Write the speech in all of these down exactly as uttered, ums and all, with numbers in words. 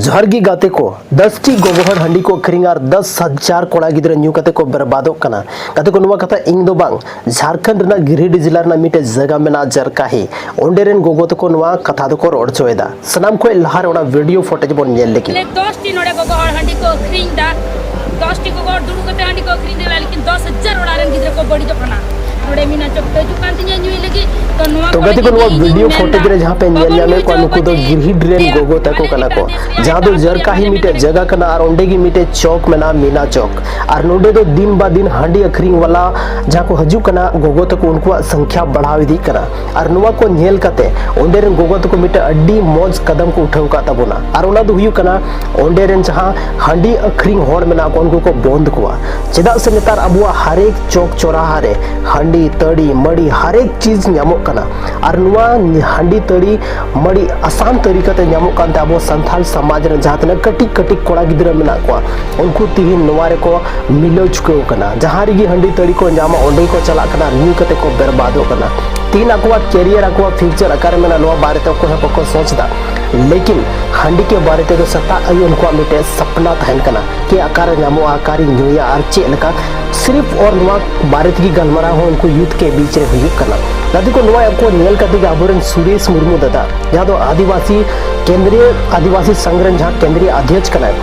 ᱡᱚᱦᱟᱨ ᱜᱮ ᱜᱟᱛᱮ ᱠᱚ᱾ ᱫᱚᱥ ᱴᱤ ᱜᱚᱜᱚ ᱦᱚᱲ ᱦᱟᱺᱰᱤ ᱠᱚ ᱟᱹᱠᱷᱨᱤᱧᱟ ᱟᱨ ᱫᱚᱥ ᱦᱟᱡᱟᱨ ᱠᱚᱲᱟ ᱜᱤᱫᱽᱨᱟᱹ ᱧᱩ ᱠᱟᱛᱮ ᱠᱚ ᱵᱮᱨᱵᱟᱫᱚᱜ ᱠᱟᱱᱟ᱾ ᱜᱟᱛᱮ ᱠᱚ, ᱱᱚᱣᱟ ᱠᱟᱛᱷᱟ ᱤᱧ ᱫᱚ ᱵᱟᱝ, ᱡᱷᱟᱨᱠᱷᱚᱸᱰ ᱨᱮᱱᱟᱜ ᱜᱤᱨᱤᱰᱤ ᱡᱮᱞᱟ ᱨᱮᱱᱟᱜ ᱢᱤᱫᱴᱮᱡ ᱡᱟᱭᱜᱟ ᱢᱮᱱᱟᱜᱼᱟ ᱡᱟᱨᱠᱟᱦᱤ, ᱚᱸᱰᱮ ᱨᱮᱱ ᱜᱚᱜᱚ ᱛᱟᱠᱚ ᱱᱚᱣᱟ ᱠᱟᱛᱷᱟ ᱫᱚᱠᱚ ᱨᱚᱲ ᱦᱚᱪᱚᱭᱮᱫᱟ᱾ ᱥᱟᱱᱟᱢ ᱠᱷᱚᱱ ᱞᱟᱦᱟ ᱨᱮ ᱚᱱᱟ ᱵᱷᱤᱰᱤᱭᱳ ᱯᱷᱩᱴᱮᱡᱽ ᱵᱚᱱ ᱧᱮᱞ ᱞᱮᱜᱮ᱾ ᱵᱚᱞᱮ ᱫᱚᱥ ᱴᱤ ᱱᱚᱰᱮ ᱜᱚᱜᱚ ᱦᱚᱲ ᱦᱟᱺᱰᱤ ᱠᱚ ᱟᱹᱠᱷᱨᱤᱧ ᱮᱫᱟ, ᱫᱚᱥ ᱴᱤ ᱜᱚᱜᱚ ᱦᱚᱲ ᱫᱩᱲᱩᱵ ᱠᱟᱛᱮ ᱦᱟᱺᱰᱤ ᱠᱚ ᱟᱹᱠᱷᱨᱤᱧ ᱮᱫᱟ, ᱞᱮᱠᱤᱱ ᱫᱚᱥ ᱦᱟᱡᱟᱨ ᱚᱲᱟᱜ ᱨᱮᱱ ᱜᱤᱫᱽᱨᱟᱹ ᱠᱚ ᱵᱟᱹᱲᱤᱡᱚᱜ ᱠᱟᱱᱟ᱾ ᱱᱚᱰᱮ ᱢᱤᱱᱟ ᱪᱚᱠ ᱛᱮ ᱦᱤᱡᱩᱜ ᱠᱟᱱ ᱛᱤᱧᱟ ᱧᱩᱭ ᱞᱟᱹᱜᱤᱫ᱾ ᱛᱚ ᱱᱚᱣᱟ ᱛᱚ ᱠᱚᱨᱮ ᱜᱟᱛᱮ ᱠᱚ, ᱡᱩᱫᱤ ᱱᱚᱣᱟ ᱤᱧᱤᱧ ᱵᱷᱤᱰᱤᱭᱳ ᱢᱮᱱᱫᱟ, ᱯᱷᱩᱴᱮᱡᱽ ᱨᱮ ᱡᱟᱦᱟᱸ ᱯᱮ ᱵᱟᱵᱚᱱ ᱧᱮᱞ ᱧᱟᱢᱮᱫ ᱧᱩ ᱠᱚᱣᱟ, ᱦᱚᱪᱚ ᱱᱩᱠᱩ ᱫᱚ ᱠᱚᱣᱟ ᱡᱮ ᱜᱤᱨᱦᱤᱰ ᱨᱮᱱ ᱢᱟᱱᱮ ᱜᱚᱜᱚ ᱛᱟᱠᱚ ᱢᱤᱫᱴᱟᱝ ᱠᱟᱱᱟ ᱠᱚ, ᱡᱟᱦᱟᱸ ᱫᱚ ᱡᱟᱨᱠᱟᱦᱤ ᱢᱤᱫᱴᱮᱡ ᱡᱟᱭᱜᱟ ᱠᱟᱱᱟ ᱟᱨ ᱚᱸᱰᱮ ᱜᱮ ᱢᱤᱫᱴᱮᱡ ᱪᱚᱠ ᱢᱮᱱᱟᱜᱼᱟ, ᱢᱤᱱᱟ ᱪᱚᱠ᱾ ᱟᱨ ᱱᱚᱸᱰᱮ ᱫᱚ ᱫᱤᱱ ᱵᱟ ᱫᱤᱱ ᱦᱟᱺᱰᱤ ᱟᱹᱠᱷᱨᱤᱧ ᱣᱟᱞᱟ ᱡᱟᱦᱟᱸ ᱠᱚ ᱦᱤᱡᱩᱜ ᱠᱟᱱᱟ, ᱜᱚᱜᱚ ᱛᱟᱠᱚ, ᱩᱱᱠᱩᱣᱟᱜ ᱥᱚᱝᱠᱷᱭᱟ ᱵᱟᱲᱦᱟᱣ ᱤᱫᱤᱜ ᱠᱟᱱᱟ᱾ ᱟᱨ ᱱᱚᱣᱟ ᱠᱚ ᱧᱮᱞ ᱠᱟᱛᱮ ᱚᱸᱰᱮ ᱨᱮᱱ ᱜᱚᱜᱚ ᱛᱟᱠᱚ ᱢᱤᱫᱴᱮᱡ ᱟᱹᱰᱤ ᱢᱚᱡᱽ ᱠᱟᱫᱟᱢ ᱠᱚ ᱩᱴᱷᱟᱹᱣ ᱟᱠᱟᱫ ᱛᱟᱵᱚᱱᱟ᱾ ᱟᱨ ᱚᱱᱟ ᱫᱚ ᱦᱩᱭᱩᱜ ᱠᱟᱱᱟ, ᱚᱸᱰᱮ ᱨᱮᱱ ᱡᱟᱦᱟᱸ ᱦᱟᱺᱰᱤ ᱟᱹᱠᱷᱨᱤᱧ ᱦᱚᱲ ᱢᱮᱱᱟᱜ ᱠᱚᱣᱟ, ᱩᱱᱠᱩ ᱠᱚ ᱵᱚᱱᱫ ᱠᱚᱣᱟ᱾ ᱪᱮᱫᱟᱜ ᱥᱮ ᱱᱮᱛᱟᱨ ᱟᱵᱚᱣᱟᱜ ᱦᱟᱨᱮᱠ ᱪᱚᱠ ᱪᱚᱨᱟᱦᱟ ᱨᱮ ᱦᱟᱺᱰᱤ, ᱛᱟᱹᱲᱤ, ᱢᱟᱹᱲᱤ, ᱦᱟᱨᱮᱠ ᱪᱤᱡᱽ ᱧᱟᱢᱚᱜ ᱠᱟᱱᱟ᱾ ᱟᱨ ᱱᱚᱣᱟ ᱦᱟᱺᱰᱤ, ᱛᱟᱹᱲᱤ, ᱢᱟᱹᱲᱤ ᱟᱥᱟᱱ ᱛᱟᱹᱨᱤᱠᱟ ᱛᱮ ᱧᱟᱢᱚᱜ ᱠᱟᱱᱛᱮ ᱟᱵᱚ ᱥᱟᱱᱛᱟᱲ ᱥᱚᱢᱟᱡᱽ ᱨᱮᱱ ᱡᱟᱦᱟᱸ ᱛᱤᱱᱟᱹᱜ ᱠᱟᱹᱴᱤᱡ ᱠᱟᱹᱴᱤᱡ ᱠᱚᱲᱟ ᱜᱤᱫᱽᱨᱟᱹ ᱢᱮᱱᱟᱜ ᱠᱚᱣᱟ, ᱩᱱᱠᱩ ᱛᱤᱦᱤᱧ ᱱᱚᱣᱟ ᱨᱮᱠᱚ ᱢᱤᱞᱟᱹᱣ ᱪᱩᱠᱟᱹᱣ ᱠᱟᱱᱟ᱾ ᱡᱟᱦᱟᱸ ᱨᱮᱜᱮ ᱦᱟᱺᱰᱤ, ᱛᱟᱹᱲᱤ ᱠᱚ ᱧᱟᱢᱟ, ᱚᱸᱰᱮ ᱜᱮᱠᱚ ᱪᱟᱞᱟᱜ ᱠᱟᱱᱟ, ᱧᱩ ᱠᱟᱛᱮ ᱠᱚ ᱵᱮᱨᱵᱟᱫᱚᱜ ᱠᱟᱱᱟ᱾ ᱛᱤᱦᱤᱧ ᱟᱠᱚᱣᱟᱜ ᱠᱮᱨᱤᱭᱟᱨ, ᱟᱠᱚᱣᱟᱜ ᱯᱷᱤᱭᱩᱪᱟᱨ ᱚᱠᱟᱨᱮ ᱢᱮᱱᱟᱜᱼᱟ, ᱱᱚᱣᱟ ᱵᱟᱨᱮᱛᱮ ᱚᱠᱚᱭ ᱦᱚᱸ ᱵᱟᱠᱚ ᱥᱚᱪ ᱮᱫᱟ᱾ ᱞᱮᱠᱤᱱ ᱦᱟᱺᱰᱤ ᱠᱮ ᱵᱟᱨᱮ ᱛᱮᱫᱚ ᱥᱮᱛᱟᱜ ᱟᱹᱭᱩᱵ ᱩᱱᱠᱩᱣᱟᱜ ᱢᱤᱫᱴᱮᱡ ᱥᱟᱯᱱᱟ ᱛᱟᱦᱮᱱ ᱠᱟᱱᱟ ᱠᱤ ᱚᱠᱟᱨᱮ ᱧᱟᱢᱚᱜᱼᱟ, ᱚᱠᱟᱨᱮᱧ ᱧᱩᱭᱟ ᱟᱨ ᱪᱮᱫ ᱞᱮᱠᱟ᱾ ᱥᱤᱨᱯ ᱚᱨ ᱱᱚᱣᱟ ᱵᱟᱨᱮ ᱛᱮᱜᱮ ᱜᱟᱞᱢᱟᱨᱟᱣ ᱦᱚᱸ ᱩᱱᱠᱩ ᱭᱩᱛᱷ ᱠᱮ ᱵᱤᱪ ᱨᱮ ᱦᱩᱭᱩᱜ ᱠᱟᱱᱟ᱾ ᱜᱟᱛᱮ ᱠᱚ, ᱱᱚᱣᱟ ᱠᱚ ᱧᱮᱞ ᱠᱟᱛᱮ ᱜᱮ ᱟᱵᱚᱨᱮᱱ ᱥᱩᱨᱮᱥ ᱢᱩᱨᱢᱩ ᱫᱟᱫᱟ, ᱡᱟᱦᱟᱸ ᱫᱚ ᱟᱹᱫᱤᱵᱟᱹᱥᱤ ᱠᱮᱱᱫᱨᱤᱭᱚ ᱟᱹᱫᱤᱵᱟᱹᱥᱤ ᱥᱚᱝᱜᱷ ᱨᱮᱱ ᱡᱟᱦᱟᱸ ᱠᱮᱱᱫᱨᱤᱭᱚ ᱚᱫᱷᱭᱚᱠᱷ ᱠᱟᱱᱟᱭ,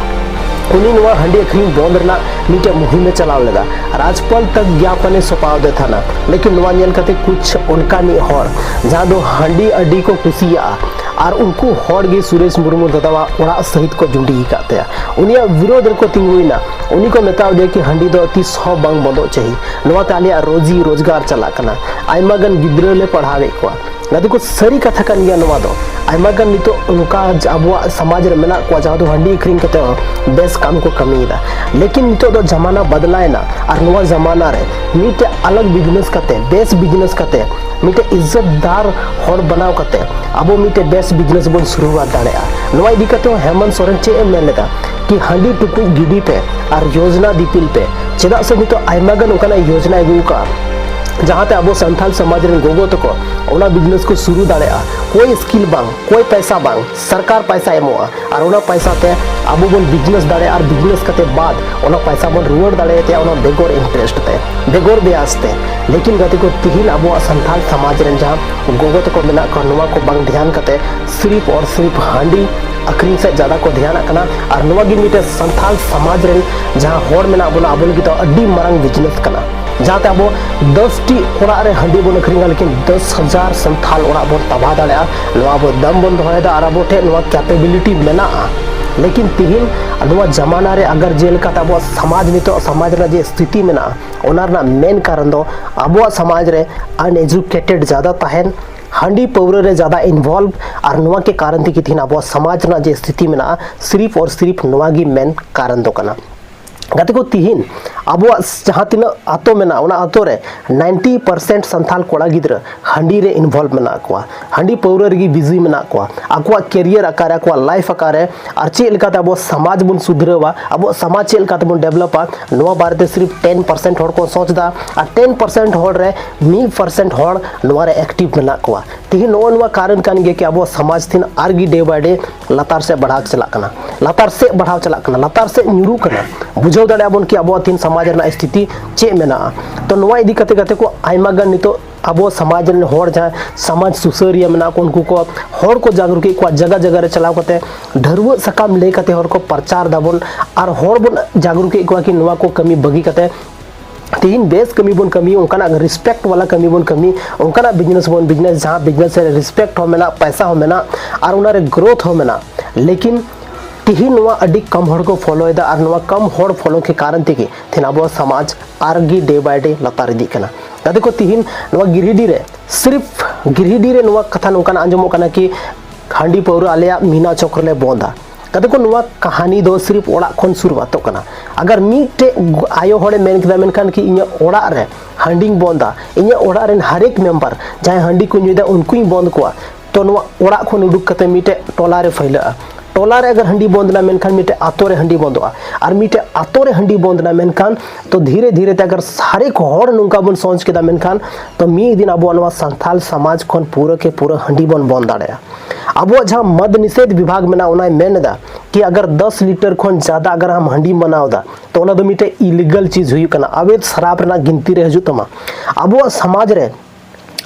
ᱩᱱᱤ ᱱᱚᱣᱟ ᱦᱟᱺᱰᱤ ᱟᱹᱠᱷᱨᱤᱧ ᱵᱚᱱᱫ ᱨᱮᱱᱟᱜ ᱢᱤᱫᱴᱮᱡ ᱢᱩᱦᱤᱢᱮ ᱪᱟᱞᱟᱣ ᱞᱮᱫᱟ᱾ ᱨᱟᱡᱽᱯᱟᱞ ᱛᱟᱠ ᱜᱭᱟᱯᱚᱱᱮ ᱥᱚᱯᱟᱣ ᱫᱮ ᱛᱟᱦᱮᱱᱟ᱾ ᱞᱮᱠᱤᱱ ᱱᱚᱣᱟ ᱧᱮᱞ ᱠᱟᱛᱮ ᱠᱩᱪᱷ ᱚᱱᱠᱟᱱᱤᱡ ᱦᱚᱲ ᱡᱟᱦᱟᱸ ᱫᱚ ᱦᱟᱺᱰᱤ ᱟᱹᱰᱤ ᱠᱚ ᱠᱩᱥᱤᱭᱟᱜᱼᱟ, ᱟᱨ ᱩᱱᱠᱩ ᱦᱚᱲ ᱜᱮ ᱥᱩᱨᱮᱥ ᱢᱩᱨᱢᱩ ᱫᱟᱫᱟᱣᱟᱜ ᱚᱲᱟᱜ ᱥᱟᱹᱦᱤᱛ ᱠᱚ ᱡᱩᱸᱰᱤ ᱟᱠᱟᱫ ᱛᱟᱭᱟ᱾ ᱩᱱᱤᱭᱟᱜ ᱵᱤᱨᱳᱫᱷ ᱨᱮᱠᱚ ᱛᱤᱸᱜᱩᱭᱮᱱᱟ᱾ ᱩᱱᱤ ᱠᱚ ᱢᱮᱛᱟᱣ ᱫᱮᱭᱟ ᱠᱤ ᱦᱟᱺᱰᱤ ᱫᱚ ᱛᱤᱥ ᱦᱚᱸ ᱵᱟᱝ ᱵᱚᱱᱫᱚᱜ ᱪᱟᱹᱦᱤ, ᱱᱚᱣᱟᱛᱮ ᱟᱞᱮᱭᱟᱜ ᱨᱳᱡᱤ ᱨᱳᱡᱽᱜᱟᱨ ᱪᱟᱞᱟᱜ ᱠᱟᱱᱟ, ᱟᱭᱢᱟ ᱜᱟᱱ ᱜᱤᱫᱽᱨᱟᱹ ᱞᱮ ᱯᱟᱲᱦᱟᱣᱮᱫ ᱠᱚᱣᱟ᱾ ᱜᱟᱛᱮ ᱠᱚ, ᱥᱟᱹᱨᱤ ᱠᱟᱛᱷᱟ ᱠᱟᱱ ᱜᱮᱭᱟ ᱱᱚᱣᱟ ᱫᱚ᱾ ᱟᱭᱢᱟ ᱜᱟᱱ ᱱᱤᱛᱚᱜ ᱚᱱᱠᱟ ᱡ-, ᱟᱵᱚᱣᱟᱜ ᱥᱚᱢᱟᱡᱽ ᱨᱮ ᱢᱮᱱᱟᱜ ᱠᱚᱣᱟ ᱡᱟᱦᱟᱸ ᱫᱚ ᱦᱟᱺᱰᱤ ᱟᱹᱠᱷᱨᱤᱧ ᱠᱟᱛᱮ ᱦᱚᱸ ᱵᱮᱥ ᱠᱟᱢ ᱠᱚ ᱠᱟᱹᱢᱤᱭᱮᱫᱟ᱾ ᱞᱮᱠᱤᱱ ᱱᱤᱛᱚᱜ ᱫᱚ ᱡᱟᱢᱟᱱᱟ ᱵᱟᱫᱞᱟᱭᱮᱱᱟ, ᱟᱨ ᱱᱚᱣᱟ ᱡᱟᱢᱟᱱᱟ ᱨᱮ ᱢᱤᱫᱴᱮᱡ ᱟᱞᱟᱜᱽ ᱵᱤᱡᱽᱱᱮᱥ ᱠᱟᱛᱮ, ᱵᱮᱥ ᱵᱤᱡᱽᱱᱮᱥ ᱠᱟᱛᱮ, ᱢᱤᱫᱴᱮᱡ ᱤᱡᱽᱡᱚᱛᱫᱟᱨ ᱦᱚᱲ ᱵᱮᱱᱟᱣ ᱠᱟᱛᱮ ᱟᱵᱚ ᱢᱤᱫᱴᱮᱡ ᱵᱮᱥ ᱵᱤᱡᱽᱱᱮᱥ ᱵᱚᱱ ᱥᱩᱨᱩᱣᱟᱛ ᱫᱟᱲᱮᱭᱟᱜᱼᱟ᱾ ᱱᱚᱣᱟ ᱤᱫᱤ ᱠᱟᱛᱮ ᱦᱚᱸ ᱦᱮᱢᱚᱱᱛ ᱥᱚᱨᱮᱱ ᱪᱮᱫ ᱮ ᱢᱮᱱ ᱞᱮᱫᱟ ᱠᱤ ᱦᱟᱺᱰᱤ ᱴᱩᱠᱩᱡ ᱜᱤᱰᱤ ᱯᱮ ᱟᱨ ᱭᱳᱡᱽᱱᱟ ᱫᱤᱯᱤᱞ ᱯᱮ᱾ ᱪᱮᱫᱟᱜ ᱥᱮ ᱱᱤᱛᱚᱜ ᱟᱭᱢᱟ ᱜᱟᱱ ᱚᱱᱠᱟᱱᱟᱜ ᱭᱳᱡᱽᱱᱟ ᱟᱹᱜᱩ ᱟᱠᱟᱫᱼᱟ᱾ ᱡᱟᱦᱟᱸᱛᱮ ᱟᱵᱚ ᱥᱟᱱᱛᱟᱲ ᱥᱚᱢᱟᱡᱽ ᱨᱮᱱ ᱜᱚᱜᱚ ᱛᱟᱠᱚ ᱚᱱᱟ ᱵᱤᱡᱽᱱᱮᱥ ᱠᱚ ᱥᱩᱨᱩ ᱫᱟᱲᱮᱭᱟᱜᱼᱟ᱾ ᱠᱳᱭ ᱥᱠᱤᱞ ᱵᱟᱝ, ᱠᱳᱭ ᱯᱚᱭᱥᱟ ᱵᱟᱝ, ᱥᱚᱨᱠᱟᱨ ᱯᱚᱭᱥᱟ ᱮᱢᱚᱜᱼᱟ ᱟᱨ ᱚᱱᱟ ᱯᱚᱭᱥᱟ ᱛᱮ ᱟᱵᱚ ᱵᱚᱱ ᱵᱤᱡᱽᱱᱮᱥ ᱫᱟᱲᱮᱭᱟᱜᱼᱟ ᱟᱨ ᱵᱤᱡᱽᱱᱮᱥ ᱠᱟᱛᱮ ᱵᱟᱫ ᱚᱱᱟ ᱯᱚᱭᱥᱟ ᱵᱚᱱ ᱨᱩᱣᱟᱹᱲ ᱫᱟᱲᱮᱭᱟᱛᱟ ᱚᱱᱟ ᱵᱮᱜᱚᱨ ᱤᱱᱴᱟᱨᱮᱥᱴ ᱛᱮ, ᱵᱮᱜᱚᱨ ᱵᱮᱭᱟᱡᱽ ᱛᱮ᱾ ᱞᱮᱠᱤᱱ ᱜᱟᱛᱮ ᱠᱚ, ᱛᱤᱦᱤᱧ ᱟᱵᱚᱣᱟᱜ ᱥᱟᱱᱛᱟᱲ ᱥᱚᱢᱟᱡᱽ ᱨᱮᱱ ᱡᱟᱦᱟᱸ ᱜᱚᱜᱚ ᱛᱟᱠᱚ ᱢᱮᱱᱟᱜ ᱠᱚᱣᱟ, ᱱᱚᱣᱟ ᱠᱚ ᱵᱟᱝ ᱫᱷᱮᱭᱟᱱ ᱠᱟᱛᱮ ᱥᱤᱨᱤᱯ ᱟᱨ ᱥᱤᱨᱤᱯ ᱦᱟᱺᱰᱤ ᱟᱹᱠᱷᱨᱤᱧ ᱥᱮᱫ ᱡᱟᱫᱟ ᱠᱚ ᱫᱷᱮᱭᱟᱱᱟᱜ ᱠᱟᱱᱟ᱾ ᱟᱨ ᱱᱚᱣᱟ ᱜᱮ ᱢᱤᱫᱴᱮᱱ ᱥᱟᱱᱛᱟᱲ ᱥᱚᱢᱟᱡᱽ ᱨᱮᱱ ᱡᱟᱦᱟᱸ ᱦᱚᱲ ᱢᱮᱱᱟᱜ ᱵᱚᱱᱟ, ᱟᱵᱚ ᱞᱟᱹᱜᱤᱫ ᱫᱚ ᱟᱹᱰᱤ ᱢᱟᱨᱟᱝ ᱵᱤᱡᱽᱱᱮᱥ ᱠᱟᱱᱟ᱾ ᱡᱟᱦᱟᱸᱛᱮ ᱟᱵᱚ ᱫᱚᱥ ᱴᱤ ᱚᱲᱟᱜ ᱨᱮ ᱦᱟᱺᱰᱤ ᱵᱚᱱ ᱟᱹᱠᱷᱨᱤᱧᱟ, ᱞᱮᱠᱤᱱ ᱫᱚᱥ ᱦᱟᱡᱟᱨ ᱥᱟᱱᱛᱟᱲ ᱚᱲᱟᱜ ᱵᱚᱱ ᱛᱟᱵᱟᱣ ᱫᱟᱲᱮᱭᱟᱜᱼᱟ᱾ ᱱᱚᱣᱟ ᱟᱵᱚ ᱫᱟᱢ ᱵᱚᱱ ᱫᱚᱦᱚᱭᱮᱫᱟ ᱟᱨ ᱟᱵᱚ ᱴᱷᱮᱱ ᱱᱚᱣᱟ ᱠᱮᱯᱮᱵᱤᱞᱤᱴᱤ ᱢᱮᱱᱟᱜᱼᱟ᱾ ᱞᱮᱠᱤᱱ ᱛᱤᱦᱤᱧ ᱱᱚᱣᱟ ᱡᱟᱢᱟᱱᱟ ᱨᱮ ᱟᱜᱟᱨ ᱡᱮᱞᱮᱠᱟᱛᱮ ᱟᱵᱚᱣᱟᱜ ᱥᱚᱢᱟᱡᱽ ᱱᱤᱛᱚᱜ ᱥᱚᱢᱟᱡᱽ ᱨᱮᱱᱟᱜ ᱡᱮ ᱥᱛᱷᱤᱛᱤ ᱢᱮᱱᱟᱜᱼᱟ, ᱚᱱᱟ ᱨᱮᱱᱟᱜ ᱢᱮᱱ ᱠᱟᱨᱚᱱ ᱫᱚ ᱟᱵᱚᱣᱟᱜ ᱥᱚᱢᱟᱡᱽ ᱨᱮ ᱟᱱᱮᱡᱩᱠᱮᱴᱮᱰ ᱡᱟᱫᱟ ᱛᱟᱦᱮᱱ, ᱦᱟᱺᱰᱤ ᱯᱟᱹᱣᱨᱟᱹ ᱨᱮ ᱡᱟᱫᱟ ᱤᱱᱵᱷᱚᱞᱵᱷ, ᱟᱨ ᱱᱚᱣᱟ ᱠᱮ ᱠᱟᱨᱚᱱ ᱛᱮᱜᱮ ᱛᱤᱦᱤᱧ ᱟᱵᱚᱣᱟᱜ ᱥᱚᱢᱟᱡᱽ ᱨᱮᱱᱟᱜ ᱡᱮ ᱥᱛᱷᱤᱛᱤ ᱢᱮᱱᱟᱜᱼᱟ, ᱥᱤᱨᱤᱯ ᱟᱨ ᱥᱤᱨᱤᱯ ᱱᱚᱣᱟ ᱜᱮ ᱢᱮᱱ ᱠᱟᱨᱚᱱ ᱫᱚ ᱠᱟᱱᱟ᱾ ᱜᱟᱛᱮ ᱠᱚ, ᱛᱤᱦᱤᱧ ᱟᱵᱚᱣᱟᱜ ᱡᱟᱦᱟᱸ ᱛᱤᱱᱟᱹᱜ ᱟᱛᱳ ᱢᱮᱱᱟᱜᱼᱟ, ᱚᱱᱟ ᱟᱛᱳ ᱨᱮ ᱱᱟᱭᱤᱱᱴᱤ ᱯᱟᱨᱥᱮᱱᱴ ᱥᱟᱱᱛᱟᱲ ᱠᱚᱲᱟ ᱜᱤᱫᱽᱨᱟᱹ ᱦᱟᱺᱰᱤ ᱨᱮ ᱤᱱᱵᱷᱚᱞᱵᱷ ᱢᱮᱱᱟᱜ ᱠᱚᱣᱟ, ᱦᱟᱺᱰᱤ ᱯᱟᱹᱣᱨᱟᱹ ᱨᱮᱜᱮ ᱵᱤᱡᱤ ᱢᱮᱱᱟᱜ ᱠᱚᱣᱟ᱾ ᱟᱠᱚᱣᱟᱜ ᱠᱮᱨᱤᱭᱟᱨ ᱚᱠᱟᱨᱮ, ᱟᱠᱚᱣᱟᱜ ᱞᱟᱭᱤᱯᱷ ᱚᱠᱟᱨᱮ, ᱟᱨ ᱪᱮᱫ ᱞᱮᱠᱟᱛᱮ ᱟᱵᱚ ᱥᱚᱢᱟᱡᱽ ᱵᱚᱱ ᱥᱩᱫᱷᱨᱟᱹᱣᱟ, ᱟᱵᱚᱣᱟᱜ ᱥᱚᱢᱟᱡᱽ ᱪᱮᱫ ᱞᱮᱠᱟᱛᱮ ᱵᱚᱱ ᱰᱮᱵᱷᱞᱚᱯᱟ, ᱱᱚᱣᱟ ᱵᱟᱨᱮᱛᱮ ᱥᱤᱨᱤᱯ ᱴᱮᱱ ᱯᱟᱨᱥᱮᱱᱴ ᱦᱚᱲ ᱠᱚ ᱥᱚᱪ ᱮᱫᱟ᱾ ᱟᱨ ᱴᱮᱱ ᱯᱟᱨᱥᱮᱱᱴ ᱦᱚᱲ ᱨᱮ ᱢᱤᱫ ᱯᱟᱨᱥᱮᱱᱴ ᱦᱚᱲ ᱱᱚᱣᱟ ᱨᱮ ᱮᱠᱴᱤᱵᱷ ᱢᱮᱱᱟᱜ ᱠᱚᱣᱟ᱾ ᱛᱤᱦᱤᱧ ᱱᱚᱜᱼᱚ ᱱᱚᱣᱟ ᱠᱟᱨᱚᱱ ᱠᱟᱱ ᱜᱮᱭᱟ ᱠᱤ ᱟᱵᱚᱣᱟᱜ ᱥᱚᱢᱟᱡᱽ ᱛᱤᱦᱤᱧ ᱟᱨᱜᱮ ᱰᱮ ᱵᱟᱭ ᱰᱮ ᱞᱟᱛᱟᱨ ᱥᱮᱫ ᱵᱟᱲᱦᱟᱣ ᱪᱟᱞᱟᱜ ᱠᱟᱱᱟ, ᱞᱟᱛᱟᱨ ᱥᱮᱫ ᱵᱟᱲᱦᱟᱣ ᱪᱟᱞᱟᱜ ᱠᱟᱱᱟ, ᱞᱟᱛᱟᱨ ᱥᱮᱫ ᱧᱩᱨᱩᱜ ᱠᱟᱱᱟ᱾ ᱵᱩᱡᱷᱟᱹᱣ ᱫᱟᱲᱮᱭᱟᱜᱼᱟ ᱵᱚᱱ ᱠᱤ ᱟᱵᱚᱣᱟᱜ ᱛᱤᱦᱤᱧ ᱥᱚᱢᱟᱡᱽ ᱨᱮᱱᱟᱜ ᱥᱛᱷᱤᱛᱤ ᱪᱮᱫ ᱢᱮᱱᱟᱜᱼᱟ᱾ ᱛᱚ ᱱᱚᱣᱟ ᱤᱫᱤ ᱠᱟᱛᱮ ᱜᱟᱛᱮ ᱠᱚ ᱟᱭᱢᱟ ᱜᱟᱱ ᱱᱤᱛᱚᱜ ᱟᱵᱚ ᱥᱚᱢᱟᱡᱽ ᱨᱮᱱ ᱦᱚᱲ ᱡᱟᱦᱟᱸ ᱥᱚᱢᱟᱡᱽ ᱥᱩᱥᱟᱹᱨᱤᱭᱟᱹ ᱢᱮᱱᱟᱜ ᱠᱚ, ᱩᱱᱠᱩ ᱠᱚ ᱦᱚᱲ ᱠᱚ ᱡᱟᱜᱽᱨᱩᱠ ᱮᱫ ᱠᱚᱣᱟ, ᱡᱟᱭᱜᱟ ᱡᱟᱭᱜᱟ ᱨᱮ ᱪᱟᱞᱟᱣ ᱠᱟᱛᱮ ᱰᱷᱟᱹᱨᱣᱟᱹᱜ ᱥᱟᱠᱟᱢ ᱞᱟᱹᱭ ᱠᱟᱛᱮ ᱦᱚᱲ ᱠᱚ ᱯᱨᱚᱪᱟᱨ ᱫᱟᱵᱚᱱ ᱟᱨ ᱦᱚᱲ ᱵᱚᱱ ᱡᱟᱜᱽᱨᱩᱠ ᱮᱫ ᱠᱚᱣᱟ ᱠᱤ ᱱᱚᱣᱟ ᱠᱚ ᱠᱟᱹᱢᱤ ᱵᱟᱹᱜᱤ ᱠᱟᱛᱮ ᱛᱤᱦᱤᱧ ᱵᱮᱥ ᱠᱟᱹᱢᱤ ᱵᱚᱱ ᱠᱟᱹᱢᱤ, ᱚᱱᱠᱟᱱᱟᱜ ᱨᱮᱥᱯᱮᱠᱴ ᱵᱟᱞᱟ ᱠᱟᱹᱢᱤ ᱵᱚᱱ ᱠᱟᱹᱢᱤ, ᱚᱱᱠᱟᱱᱟᱜ ᱵᱤᱡᱽᱱᱮᱥ ᱵᱚᱱ ᱵᱤᱡᱽᱱᱮᱥ ᱡᱟᱦᱟᱸ ᱵᱤᱡᱽᱱᱮᱥ ᱨᱮ ᱨᱮᱥᱯᱮᱠᱴ ᱦᱚᱸ ᱢᱮᱱᱟᱜ, ᱯᱚᱭᱥᱟ ᱦᱚᱸ ᱢᱮᱱᱟᱜ ᱟᱨ ᱚᱱᱟᱨᱮ ᱜᱨᱳᱛᱷ ᱦᱚᱸ ᱢᱮᱱᱟᱜ᱾ ᱞᱮᱠᱤᱱ ᱛᱤᱦᱤᱧ ᱱᱚᱣᱟ ᱟᱹᱰᱤ ᱠᱚᱢ ᱦᱚᱲ ᱠᱚ ᱯᱷᱚᱞᱳᱭᱮᱫᱟ ᱟᱨ ᱱᱚᱣᱟ ᱠᱚᱢ ᱦᱚᱲ ᱯᱷᱚᱞᱳ ᱠᱮ ᱠᱟᱨᱚᱱ ᱛᱮᱜᱮ ᱛᱤᱦᱤᱧ ᱟᱵᱚᱣᱟᱜ ᱥᱚᱢᱟᱡᱽ ᱟᱨᱜᱮ ᱰᱮ ᱵᱟᱭ ᱰᱮ ᱞᱟᱛᱟᱨ ᱤᱫᱤᱜ ᱠᱟᱱᱟ᱾ ᱜᱟᱛᱮ ᱠᱚ, ᱛᱤᱦᱤᱧ ᱱᱚᱣᱟ ᱜᱤᱨᱤᱰᱤ ᱨᱮ, ᱥᱤᱨᱤᱯ ᱜᱤᱨᱤᱰᱤ ᱨᱮ ᱱᱚᱣᱟ ᱠᱟᱛᱷᱟ ᱱᱚᱝᱠᱟᱱᱟᱜ ᱟᱸᱡᱚᱢᱚᱜ ᱠᱟᱱᱟ ᱠᱤ ᱦᱟᱺᱰᱤ ᱯᱟᱹᱣᱨᱟᱹ ᱟᱞᱮᱭᱟᱜ ᱢᱤᱱᱟ ᱪᱚᱠ ᱨᱮᱞᱮ ᱵᱚᱱᱫᱟ᱾ ᱜᱟᱛᱮ ᱠᱚ, ᱱᱚᱣᱟ ᱠᱟᱹᱦᱱᱤ ᱫᱚ ᱥᱤᱨᱤᱯ ᱚᱲᱟᱜ ᱠᱷᱚᱱ ᱥᱩᱨᱩᱣᱟᱛᱚᱜ ᱠᱟᱱᱟ᱾ ᱟᱜᱟᱨ ᱢᱤᱫᱴᱮᱡ ᱟᱭᱳ ᱦᱚᱲᱮ ᱢᱮᱱ ᱠᱮᱫᱟ, ᱢᱮᱱᱠᱷᱟᱱ ᱠᱤ ᱤᱧᱟᱹᱜ ᱚᱲᱟᱜ ᱨᱮ ᱦᱟᱺᱰᱤᱧ ᱵᱚᱱᱫᱟ, ᱤᱧᱟᱹᱜ ᱚᱲᱟᱜ ᱨᱮᱱ ᱦᱟᱨᱮᱠ ᱢᱮᱢᱵᱟᱨ ᱡᱟᱦᱟᱸᱭ ᱦᱟᱺᱰᱤ ᱠᱚ ᱧᱩᱭᱮᱫᱟ ᱩᱱᱠᱩᱧ ᱵᱚᱱᱫ ᱠᱚᱣᱟ, ᱛᱚ ᱱᱚᱣᱟ ᱚᱲᱟᱜ ᱠᱷᱚᱱ ᱩᱰᱩᱠ ᱠᱟᱛᱮ ᱢᱤᱫᱴᱮᱡ ᱴᱚᱞᱟ ᱨᱮ ᱯᱷᱟᱹᱭᱞᱟᱹᱜᱼᱟ᱾ ᱴᱚᱞᱟ ᱨᱮ ᱟᱜᱟᱨ ᱦᱟᱺᱰᱤ ᱵᱚᱱᱫ ᱮᱱᱟ, ᱢᱮᱱᱠᱷᱟᱱ ᱢᱤᱫᱴᱮᱡ ᱟᱛᱳ ᱨᱮ ᱦᱟᱺᱰᱤ ᱵᱚᱱᱫᱚᱜᱼᱟ᱾ ᱟᱨ ᱢᱤᱫᱴᱮᱡ ᱟᱛᱳ ᱨᱮ ᱦᱟᱺᱰᱤ ᱵᱚᱱᱫ ᱮᱱᱟ, ᱢᱮᱱᱠᱷᱟᱱ ᱛᱚ ᱫᱷᱤᱨᱮ ᱫᱷᱤᱨᱮ ᱛᱮ ᱟᱜᱟᱨ ᱥᱟᱨᱮ ᱠᱚ ᱦᱚᱲ ᱱᱚᱝᱠᱟ ᱵᱚᱱ ᱥᱚᱪ ᱠᱮᱫᱟ, ᱢᱮᱱᱠᱷᱟᱱ ᱛᱚ ᱢᱤᱫ ᱫᱤᱱ ᱟᱵᱚᱣᱟᱜ ᱱᱚᱣᱟ ᱥᱟᱱᱛᱟᱞ ᱥᱚᱢᱟᱡᱽ ᱠᱷᱚᱱ ᱯᱩᱨᱟᱹ ᱠᱮ ᱯᱩᱨᱟᱹ ᱦᱟᱺᱰᱤ ᱵᱚᱱ ᱵᱚᱱᱫ ᱫᱟᱲᱮᱭᱟᱜᱼᱟ᱾ ᱟᱵᱚᱣᱟᱜ ᱡᱟᱦᱟᱸ ᱢᱚᱫ ᱱᱤᱥᱮᱫᱷ ᱵᱤᱵᱷᱟᱜᱽ ᱢᱮᱱᱟᱜᱼᱟ, ᱚᱱᱟᱭ ᱢᱮᱱ ᱮᱫᱟ ᱠᱤ ᱟᱜᱟᱨ ᱫᱚᱥ ᱞᱤᱴᱟᱨ ᱠᱷᱚᱱ ᱡᱟᱫᱟ ᱟᱜᱟᱨ ᱦᱟᱢ ᱦᱟᱺᱰᱤ ᱵᱮᱱᱟᱣ ᱮᱫᱟ, ᱛᱚ ᱚᱱᱟ ᱫᱚ ᱢᱤᱫᱴᱮᱡ ᱤᱞᱤᱜᱟᱞ ᱪᱤᱡᱽ ᱦᱩᱭᱩᱜ ᱠᱟᱱᱟ, ᱟᱵᱮᱫ ᱥᱟᱨᱟᱯ ᱨᱮᱱᱟᱜ ᱜᱤᱱᱛᱤ ᱨᱮ ᱦᱤᱡᱩᱜ ᱛᱟᱢᱟ᱾ ᱟᱵᱚᱣᱟᱜ ᱥᱚᱢᱟᱡᱽ ᱨᱮ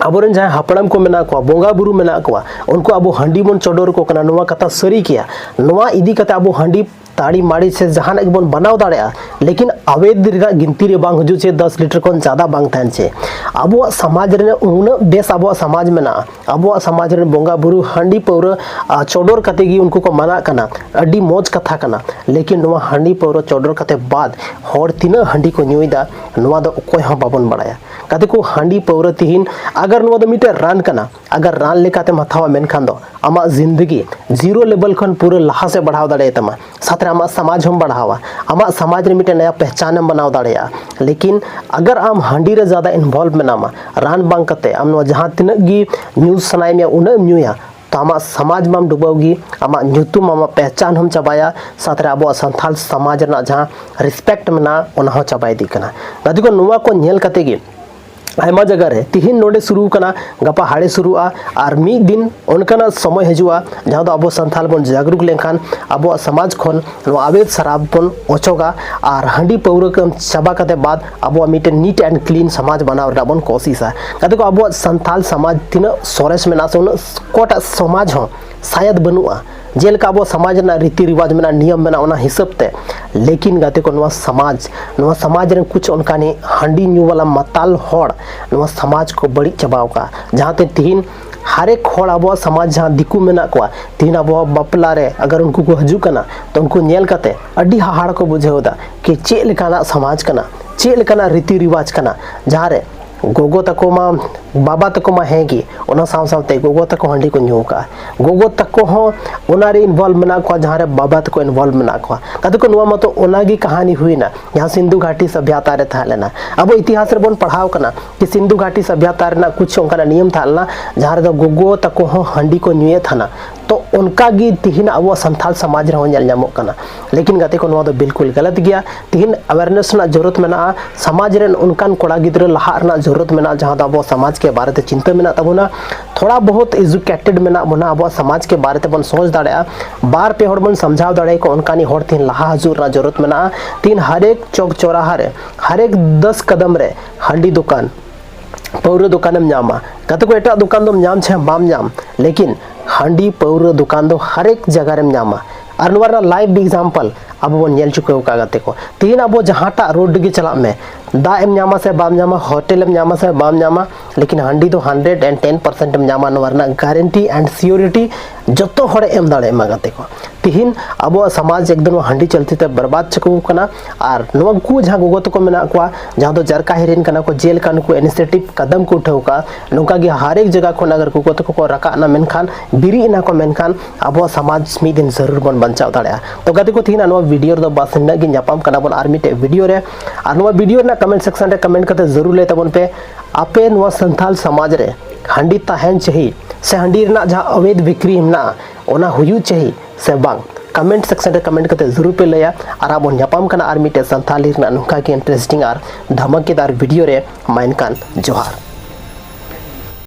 ᱟᱵᱚᱨᱮᱱ ᱡᱟᱦᱟᱸᱭ ᱦᱟᱯᱲᱟᱢ ᱠᱚ ᱢᱮᱱᱟᱜ ᱠᱚᱣᱟ, ᱵᱚᱸᱜᱟ ᱵᱩᱨᱩ ᱢᱮᱱᱟᱜ ᱠᱚᱣᱟ, ᱩᱱᱠᱩ ᱟᱵᱚ ᱦᱟᱺᱰᱤ ᱵᱚᱱ ᱪᱚᱰᱚᱨ ᱟᱠᱚ ᱠᱟᱱᱟ, ᱱᱚᱣᱟ ᱠᱟᱛᱷᱟ ᱥᱟᱹᱨᱤ ᱜᱮᱭᱟ᱾ ᱱᱚᱣᱟ ᱤᱫᱤ ᱠᱟᱛᱮ ᱟᱵᱚ ᱦᱟᱺᱰᱤ ᱛᱟᱲᱤ ᱢᱟᱲᱤ ᱥᱮ ᱡᱟᱦᱟᱱᱟᱜ ᱜᱮᱵᱚᱱ ᱵᱮᱱᱟᱣ ᱫᱟᱲᱮᱭᱟᱜᱼᱟ, ᱞᱮᱠᱤᱱ ᱟᱵᱮᱫ ᱨᱮᱱᱟᱜ ᱜᱤᱱᱛᱤ ᱨᱮ ᱵᱟᱝ ᱦᱤᱡᱩᱜ ᱪᱮ ᱫᱚᱥ ᱞᱤᱴᱟᱨ ᱠᱷᱚᱱ ᱡᱟᱫᱟ ᱵᱟᱝ ᱛᱟᱦᱮᱱ ᱪᱮ᱾ ᱟᱵᱚᱣᱟᱜ ᱥᱚᱢᱟᱡᱽ ᱨᱮᱱᱟᱜ ᱩᱱᱟᱹᱜ ᱵᱮᱥ ᱟᱵᱚᱣᱟᱜ ᱥᱚᱢᱟᱡᱽ ᱢᱮᱱᱟᱜᱼᱟ, ᱟᱵᱚᱣᱟᱜ ᱥᱚᱢᱟᱡᱽ ᱨᱮᱱ ᱵᱚᱸᱜᱟ ᱵᱩᱨᱩ ᱦᱟᱺᱰᱤ ᱯᱟᱹᱣᱨᱟᱹ ᱟ, ᱪᱚᱰᱚᱨ ᱠᱟᱛᱮ ᱜᱮ ᱩᱱᱠᱩ ᱠᱚ ᱢᱟᱱᱟᱜ ᱠᱟᱱᱟ, ᱟᱹᱰᱤ ᱢᱚᱡᱽ ᱠᱟᱛᱷᱟ ᱠᱟᱱᱟ᱾ ᱞᱮᱠᱤᱱ ᱱᱚᱣᱟ ᱦᱟᱺᱰᱤ ᱯᱟᱹᱣᱨᱟᱹ ᱪᱚᱰᱚᱨ ᱠᱟᱛᱮ ᱵᱟᱫ ᱦᱚᱲ ᱛᱤᱱᱟᱹᱜ ᱦᱟᱺᱰᱤ ᱠᱚ ᱧᱩᱭᱮᱫᱟ, ᱱᱚᱣᱟ ᱫᱚ ᱚᱠᱚᱭ ᱦᱚᱸ ᱵᱟᱵᱚᱱ ᱵᱟᱲᱟᱭᱟ᱾ ᱜᱟᱛᱮ ᱠᱚ, ᱦᱟᱺᱰᱤ ᱯᱟᱹᱣᱨᱟᱹ ᱛᱤᱦᱤᱧ ᱟᱜᱟᱨ ᱱᱚᱣᱟ ᱫᱚ ᱢᱤᱫᱴᱮᱱ ᱨᱟᱱ ᱠᱟᱱᱟ, ᱟᱜᱟᱨ ᱨᱟᱱ ᱞᱮᱠᱟᱛᱮᱢ ᱦᱟᱛᱟᱣᱟ, ᱢᱮᱱᱠᱷᱟᱱ ᱫᱚ ᱟᱢᱟᱜ ᱡᱤᱱᱫᱮᱜᱤ ᱡᱤᱨᱳ ᱞᱮᱵᱮᱞ ᱠᱷᱚᱱ ᱯᱩᱨᱟᱹ ᱞᱟᱦᱟ ᱥᱮᱫ ᱵᱟᱲᱦᱟᱣ ᱫᱟᱲᱮᱭᱟᱛᱟᱢᱟ, ᱥᱟᱛ ᱨᱮ ᱟᱢᱟᱜ ᱥᱚᱢᱟᱡᱽ ᱦᱚᱸᱢ ᱵᱟᱲᱦᱟᱣᱟ, ᱟᱢᱟᱜ ᱥᱚᱢᱟᱡᱽ ᱨᱮ ᱢᱤᱫᱴᱮᱱ ᱱᱟᱭᱟ ᱯᱮᱦᱪᱟᱱ ᱮᱢ ᱵᱮᱱᱟᱣ ᱫᱟᱲᱮᱭᱟᱜᱼᱟ᱾ ᱞᱮᱠᱤᱱ ᱟᱜᱟᱨ ᱟᱢ ᱦᱟᱺᱰᱤ ᱨᱮ ᱡᱟᱫᱟ ᱤᱱᱵᱷᱚᱞᱵᱷ ᱢᱮᱱᱟᱢᱟ, ᱨᱟᱱ ᱵᱟᱝ ᱠᱟᱛᱮ ᱟᱢ ᱱᱚᱣᱟ ᱡᱟᱦᱟᱸ ᱛᱤᱱᱟᱹᱜ ᱜᱮ ᱧᱩ ᱥᱟᱱᱟᱭᱮᱫ ᱢᱮᱭᱟ, ᱩᱱᱟᱹᱜ ᱮᱢ ᱧᱩᱭᱟ, ᱛᱚ ᱟᱢᱟᱜ ᱥᱚᱢᱟᱡᱽ ᱢᱟᱢ ᱰᱩᱵᱟᱹᱣ ᱜᱮ, ᱟᱢᱟᱜ ᱧᱩᱛᱩᱢ, ᱟᱢᱟᱜ ᱯᱮᱦᱪᱟᱱ ᱦᱚᱸᱢ ᱪᱟᱵᱟᱭᱟ, ᱥᱟᱛ ᱨᱮ ᱟᱵᱚᱣᱟᱜ ᱥᱟᱱᱛᱟᱞ ᱥᱚᱢᱟᱡᱽ ᱨᱮᱱᱟᱜ ᱡᱟᱦᱟᱸ ᱨᱮᱥᱯᱮᱠᱴ ᱢᱮᱱᱟᱜᱼᱟ, ᱚᱱᱟ ᱦᱚᱸ ᱪᱟᱵᱟ ᱤᱫᱤᱜ ᱠᱟᱱᱟ᱾ ᱜᱟᱛᱮ ᱠᱚ, ᱱᱚᱣᱟ ᱠᱚ ᱧᱮᱞ ᱠᱟᱛᱮ ᱜᱮ ᱟᱭᱢᱟ ᱡᱟᱭᱜᱟ ᱨᱮ ᱛᱤᱦᱤᱧ ᱱᱚᱰᱮ ᱥᱩᱨᱩ ᱠᱟᱱᱟ, ᱜᱟᱯᱟ ᱦᱟᱲᱮ ᱥᱩᱨᱩᱜᱼᱟ, ᱟᱨ ᱢᱤᱫ ᱫᱤᱱ ᱚᱱᱠᱟᱱᱟᱜ ᱥᱚᱢᱚᱭ ᱦᱤᱡᱩᱜᱼᱟ, ᱡᱟᱦᱟᱸ ᱫᱚ ᱟᱵᱚ ᱥᱟᱱᱛᱟᱞ ᱵᱚᱱ ᱡᱟᱜᱽᱨᱩᱠ ᱞᱮᱱᱠᱷᱟᱱ ᱟᱵᱚᱣᱟᱜ ᱥᱚᱢᱟᱡᱽ ᱠᱷᱚᱱ ᱱᱚᱣᱟ ᱟᱵᱮᱫ ᱥᱟᱨᱟᱯ ᱵᱚᱱ ᱚᱪᱚᱜᱟ, ᱟᱨ ᱦᱟᱺᱰᱤ ᱯᱟᱹᱣᱨᱟᱹ ᱠᱚ ᱪᱟᱵᱟ ᱠᱟᱛᱮ ᱵᱟᱫ ᱟᱵᱚᱣᱟᱜ ᱢᱤᱫᱴᱮᱱ neat and clean ᱥᱚᱢᱟᱡᱽ ᱵᱮᱱᱟᱣ ᱨᱮᱱᱟᱜ ᱵᱚᱱ ᱠᱳᱥᱤᱥᱟ᱾ ᱜᱟᱛᱮ ᱠᱚ, ᱟᱵᱚᱣᱟᱜ ᱥᱟᱱᱛᱟᱞ ᱥᱚᱢᱟᱡᱽ ᱛᱤᱱᱟᱹᱜ ᱥᱚᱨᱮᱥ ᱢᱮᱱᱟᱜᱼᱟ ᱥᱮ ᱩᱱᱟᱹᱜ ᱚᱠᱟᱴᱟᱜ ᱥᱚᱢᱟᱡᱽ ᱦᱚᱸ ᱥᱟᱭᱟᱫ ᱵᱟᱹᱱᱩᱜᱼᱟ᱾ ᱡᱮᱞᱮᱠᱟ ᱟᱵᱚ ᱥᱚᱢᱟᱡᱽ ᱨᱮᱱᱟᱜ ᱨᱤᱛᱤ ᱨᱤᱣᱟᱡᱽ ᱢᱮᱱᱟᱜᱼᱟ, ᱱᱤᱭᱚᱢ ᱢᱮᱱᱟᱜᱼᱟ, ᱚᱱᱟ ᱦᱤᱥᱟᱹᱵ ᱛᱮ, ᱞᱮᱠᱤᱱ ᱜᱟᱛᱮ ᱠᱚ, ᱱᱚᱣᱟ ᱥᱚᱢᱟᱡᱽ, ᱱᱚᱣᱟ ᱥᱚᱢᱟᱡᱽ ᱨᱮᱱ ᱠᱩᱪ ᱚᱱᱠᱟᱱᱤ ᱦᱟᱺᱰᱤ ᱧᱩ ᱵᱟᱞᱟ ᱢᱟᱛᱟᱞ ᱦᱚᱲ ᱱᱚᱣᱟ ᱥᱚᱢᱟᱡᱽ ᱠᱚ ᱵᱟᱹᱲᱤᱡ ᱪᱟᱵᱟᱣ ᱠᱟᱜᱼᱟ, ᱡᱟᱦᱟᱸᱛᱮ ᱛᱤᱦᱤᱧ ᱦᱟᱨᱮᱠ ᱦᱚᱲ ᱟᱵᱚᱣᱟᱜ ᱥᱚᱢᱟᱡᱽ ᱡᱟᱦᱟᱸ ᱫᱤᱠᱩ ᱢᱮᱱᱟᱜ ᱠᱚᱣᱟ, ᱛᱤᱦᱤᱧ ᱟᱵᱚᱣᱟᱜ ᱵᱟᱯᱞᱟ ᱨᱮ ᱟᱜᱟᱨ ᱩᱱᱠᱩ ᱠᱚ ᱦᱤᱡᱩᱜ ᱠᱟᱱᱟ, ᱛᱚ ᱩᱱᱠᱩ ᱧᱮᱞ ᱠᱟᱛᱮ ᱟᱹᱰᱤ ᱦᱟᱦᱟᱲ ᱠᱚ ᱵᱩᱡᱷᱟᱹᱣ ᱮᱫᱟ ᱠᱤ ᱪᱮᱫ ᱞᱮᱠᱟᱱᱟᱜ ᱥᱚᱢᱟᱡᱽ ᱠᱟᱱᱟ, ᱪᱮᱫ ᱞᱮᱠᱟᱱᱟᱜ ᱨᱤᱛᱤ ᱨᱤᱣᱟᱡᱽ ᱠᱟᱱᱟ, ᱡᱟᱦᱟᱸ ᱨᱮ ᱜᱚᱜᱚ ᱛᱟᱠᱚ ᱢᱟ, ᱵᱟᱵᱟ ᱛᱟᱠᱚ ᱢᱟ ᱦᱮᱸ ᱜᱮ, ᱚᱱᱟ ᱥᱟᱶ ᱥᱟᱶᱛᱮ ᱜᱚᱜᱚ ᱛᱟᱠᱚ ᱦᱟᱺᱰᱤ ᱠᱚ ᱧᱩ ᱟᱠᱟᱫᱼᱟ, ᱜᱚᱜᱚ ᱛᱟᱠᱚ ᱦᱚᱸ ᱚᱱᱟ ᱨᱮ involve ᱢᱮᱱᱟᱜ ᱠᱚᱣᱟ, ᱡᱟᱦᱟᱸ ᱨᱮ ᱵᱟᱵᱟ ᱛᱟᱠᱚ involve ᱢᱮᱱᱟᱜ ᱠᱚᱣᱟ᱾ ᱜᱟᱛᱮ ᱠᱚ, ᱱᱚᱣᱟ ᱢᱟᱛᱚ ᱚᱱᱟ ᱜᱮ ᱠᱟᱹᱦᱱᱤ ᱦᱩᱭᱱᱟ, ᱡᱟᱦᱟᱸ ᱥᱤᱱᱫᱷᱩ ᱜᱷᱟᱴᱤ ᱥᱟᱵᱷᱭᱟᱛᱟ ᱨᱮ ᱛᱟᱦᱮᱸ ᱞᱮᱱᱟ᱾ ᱟᱵᱚ ᱤᱛᱤᱦᱟᱥ ᱨᱮᱵᱚᱱ ᱯᱟᱲᱦᱟᱣ ᱠᱟᱱᱟ ᱠᱤ ᱥᱤᱱᱫᱷᱩ ᱜᱷᱟᱴᱤ ᱥᱟᱵᱷᱭᱟᱛᱟ ᱨᱮᱱᱟᱜ ᱠᱩᱪ ᱚᱱᱠᱟᱱᱟᱜ ᱱᱤᱭᱚᱢ ᱛᱟᱦᱮᱸ ᱞᱮᱱᱟ, ᱡᱟᱦᱟᱸ ᱨᱮᱫᱚ ᱜᱚᱜᱚ ᱛᱟᱠᱚ ᱦᱚᱸ ᱦᱟᱺᱰᱤ ᱠᱚ ᱧᱩᱭᱮᱫ ᱛᱟᱦᱮᱱᱟ᱾ ᱛᱚ ᱚᱱᱠᱟ ᱜᱮ ᱛᱤᱦᱤᱧ ᱟᱵᱚᱣᱟᱜ ᱥᱟᱱᱛᱟᱲ ᱥᱚᱢᱟᱡᱽ ᱨᱮᱦᱚᱸ ᱧᱮᱞ ᱧᱟᱢᱚᱜ ᱠᱟᱱᱟ᱾ ᱞᱮᱠᱤᱱ ᱜᱟᱛᱮ ᱠᱚ, ᱱᱚᱣᱟ ᱫᱚ ᱵᱤᱞᱠᱩᱞ ᱜᱟᱞᱟᱛ ᱜᱮᱭᱟ᱾ ᱛᱤᱦᱤᱧ awareness ᱨᱮᱱᱟᱜ ᱡᱚᱨᱩᱨᱟᱛ ᱢᱮᱱᱟᱜᱼᱟ, ᱥᱚᱢᱟᱡᱽ ᱨᱮᱱ ᱚᱱᱠᱟᱱ ᱠᱚᱲᱟ ᱜᱤᱫᱽᱨᱟᱹ ᱞᱟᱦᱟᱜ ᱨᱮᱱᱟᱜ ᱡᱚᱨᱩᱨᱟᱛ ᱢᱮᱱᱟᱜᱼᱟ, ᱡᱟᱦᱟᱸ ᱫᱚ ᱟᱵᱚ ᱥᱚᱢᱟᱡᱽ ᱠᱮ ᱵᱟᱨᱮ ᱛᱮ ᱪᱤᱱᱛᱟᱹ ᱢᱮᱱᱟᱜ ᱛᱟᱵᱚᱱᱟ, ᱛᱷᱚᱲᱟ ᱵᱚᱦᱩᱛ educated ᱢᱮᱱᱟᱜ ᱵᱚᱱᱟ, ᱟᱵᱚᱣᱟᱜ ᱥᱚᱢᱟᱡᱽ ᱠᱮ ᱵᱟᱨᱮ ᱛᱮᱵᱚᱱ ᱥᱚᱪ ᱫᱟᱲᱮᱭᱟᱜᱼᱟ, ᱵᱟᱨ ᱯᱮ ᱦᱚᱲ ᱵᱚᱱ ᱥᱟᱢᱡᱷᱟᱣ ᱫᱟᱲᱮᱭᱟᱠᱚ, ᱚᱱᱠᱟᱱᱤᱡ ᱦᱚᱲ ᱛᱤᱦᱤᱧ ᱞᱟᱦᱟ ᱦᱤᱡᱩᱜ ᱨᱮᱱᱟᱜ ᱡᱚᱨᱩᱨᱟᱛ ᱢᱮᱱᱟᱜᱼᱟ᱾ ᱛᱤᱦᱤᱧ ᱦᱟᱨᱮᱠ ᱪᱚᱠ ᱪᱚᱨᱟᱦᱟ ᱨᱮ, ᱦᱟᱨᱮᱠ ᱫᱚᱥ ᱠᱟᱫᱟᱢ ᱨᱮ ᱦᱟᱺᱰᱤ ᱫᱚᱠᱟᱱ, ᱯᱟᱹᱣᱨᱟᱹ ᱫᱚᱠᱟᱱᱮᱢ ᱧᱟᱢᱟ᱾ ᱜᱟᱛᱮ ᱠᱚ, ᱮᱴᱟᱜ ᱫᱚᱠᱟᱱ ᱫᱚᱢ ᱧᱟᱢ ᱪᱟᱦᱮ ᱵᱟᱢ ᱧᱟᱢ, ᱞᱮᱠᱤᱱ ᱦᱟᱺᱰᱤ ᱯᱟᱹᱣᱨᱟᱹ ᱫᱚᱠᱟᱱ ᱫᱚ ᱦᱟᱨᱮᱠ ᱡᱟᱭᱜᱟ ᱨᱮᱢ ᱧᱟᱢᱟ᱾ ᱟᱨ ᱱᱚᱣᱟ ᱨᱮᱱᱟᱜ live example ᱟᱵᱚ ᱵᱚᱱ ᱧᱮᱞ ᱪᱩᱠᱟᱹᱣ ᱟᱠᱟᱫ᱾ ᱜᱟᱛᱮ ᱠᱚ, ᱛᱤᱦᱤᱧ ᱟᱵᱚ ᱡᱟᱦᱟᱸᱴᱟᱜ road ᱨᱮᱜᱮ ᱪᱟᱞᱟᱜ ᱢᱮ, ᱫᱟᱜ ᱮᱢ ᱧᱟᱢᱟ ᱥᱮ ᱵᱟᱢ ᱧᱟᱢᱟ, ᱦᱳᱴᱮᱞ ᱮᱢ ᱧᱟᱢᱟ ᱥᱮ ᱵᱟᱢ ᱧᱟᱢᱟ, ᱞᱮᱠᱤᱱ ᱦᱟᱺᱰᱤ ᱫᱚ hundred and ten percent ᱮᱢ ᱧᱟᱢᱟ᱾ ᱱᱚᱣᱟ ᱨᱮᱱᱟᱜ guarantee and surety ᱡᱚᱛᱚ ᱦᱚᱲᱮ ᱮᱢ ᱫᱟᱲᱮᱭᱟᱢᱟ᱾ ᱜᱟᱛᱮ ᱠᱚ, ᱛᱤᱦᱤᱧ ᱟᱵᱚᱣᱟᱜ ᱥᱚᱢᱟᱡᱽ ᱮᱠᱫᱚᱢ ᱦᱟᱺᱰᱤ ᱪᱚᱞᱛᱤ ᱛᱮ ᱵᱚᱨᱵᱟᱫ ᱪᱟᱵᱟᱣ ᱠᱟᱱᱟ᱾ ᱟᱨ ᱱᱚᱣᱟ ᱠᱚ ᱡᱟᱦᱟᱸ ᱜᱚᱜᱚ ᱛᱟᱠᱚ ᱢᱮᱱᱟᱜ ᱠᱚᱣᱟ, ᱡᱟᱦᱟᱸ ᱫᱚ ᱪᱟᱨᱠᱟ ᱦᱤᱨᱤᱱ ᱠᱟᱱᱟ ᱠᱚ, ᱡᱮᱞᱮᱠᱟ ᱱᱩᱠᱩ initiative ᱠᱟᱫᱟᱢ ᱠᱚ ᱩᱴᱷᱟᱹᱣ ᱠᱟᱜᱼᱟ, ᱱᱚᱝᱠᱟ ᱜᱮ ᱦᱟᱨᱮᱠ ᱡᱟᱭᱜᱟ ᱠᱷᱚᱱ ᱟᱜᱟᱨ ᱜᱚᱜᱚ ᱛᱟᱠᱚ ᱠᱚ ᱨᱟᱠᱟᱵ ᱮᱱᱟ ᱢᱮᱱᱠᱷᱟᱱ, ᱵᱮᱨᱮᱫ ᱮᱱᱟ ᱠᱚ ᱢᱮᱱᱠᱷᱟᱱ, ᱟᱵᱚᱣᱟᱜ ᱥᱚᱢᱟᱡᱽ ᱢᱤᱫ ᱫᱤᱱ ᱡᱟᱹᱨᱩᱲ ᱵᱚᱱ ᱵᱟᱧᱪᱟᱣ ᱫᱟᱲᱮᱭᱟᱜᱼᱟ᱾ ᱛᱚ ᱜᱟᱛᱮ ᱠᱚ, ᱛᱤᱦᱤᱧ ᱱᱚᱣᱟ video ᱨᱮᱫᱚ ᱵᱟᱥ ᱱᱤᱱᱟᱹᱜ ᱜᱮ᱾ ᱧᱟᱯᱟᱢ ᱠᱟᱱᱟ ᱵᱚᱱ ᱟᱨ ᱢᱤᱫᱴᱮᱡ video ᱨᱮ᱾ ᱟᱨ ᱱᱚᱣᱟ video ᱨᱮᱱᱟᱜ comment section ᱨᱮ comment ᱠᱟᱛᱮ ᱡᱟᱹᱨᱩᱲ ᱞᱟᱹᱭ ᱛᱟᱵᱚᱱ ᱯᱮ, ᱟᱯᱮ ᱱᱚᱣᱟ ᱥᱟᱱᱛᱟᱞ ᱥᱚᱢᱟᱡᱽ ᱨᱮ ᱦᱟᱺᱰᱤ ᱛᱟᱦᱮᱱ ᱪᱟᱹᱦᱤ ᱥᱮ ᱦᱟᱺᱰᱤ ᱨᱮᱱᱟᱜ ᱡᱟᱦᱟᱸ ᱚᱵᱮᱫ ᱵᱤᱠᱨᱤ ᱢᱮᱱᱟᱜᱼᱟ, ᱚᱱᱟ ᱦᱩᱭᱩᱜ ᱪᱟᱹᱦᱤ ᱥᱮ ᱵᱟᱝ? Comment section ᱨᱮ comment ᱠᱟᱛᱮ ᱡᱟᱹᱨᱩᱲ ᱯᱮ ᱞᱟᱹᱭᱟ᱾ ᱟᱨ ᱟᱵᱚ ᱧᱟᱯᱟᱢ ᱠᱟᱱᱟ ᱟᱨ ᱢᱤᱫᱴᱮᱡ ᱥᱟᱱᱛᱟᱞᱤ ᱨᱮᱱᱟᱜ ᱱᱚᱝᱠᱟ ᱜᱮ interesting ᱟᱨ ᱫᱷᱟᱢᱟᱠᱮᱫᱟᱨ video ᱨᱮ᱾ ᱢᱟ ᱮᱱᱠᱷᱟᱱ ᱡᱚᱦᱟᱨ᱾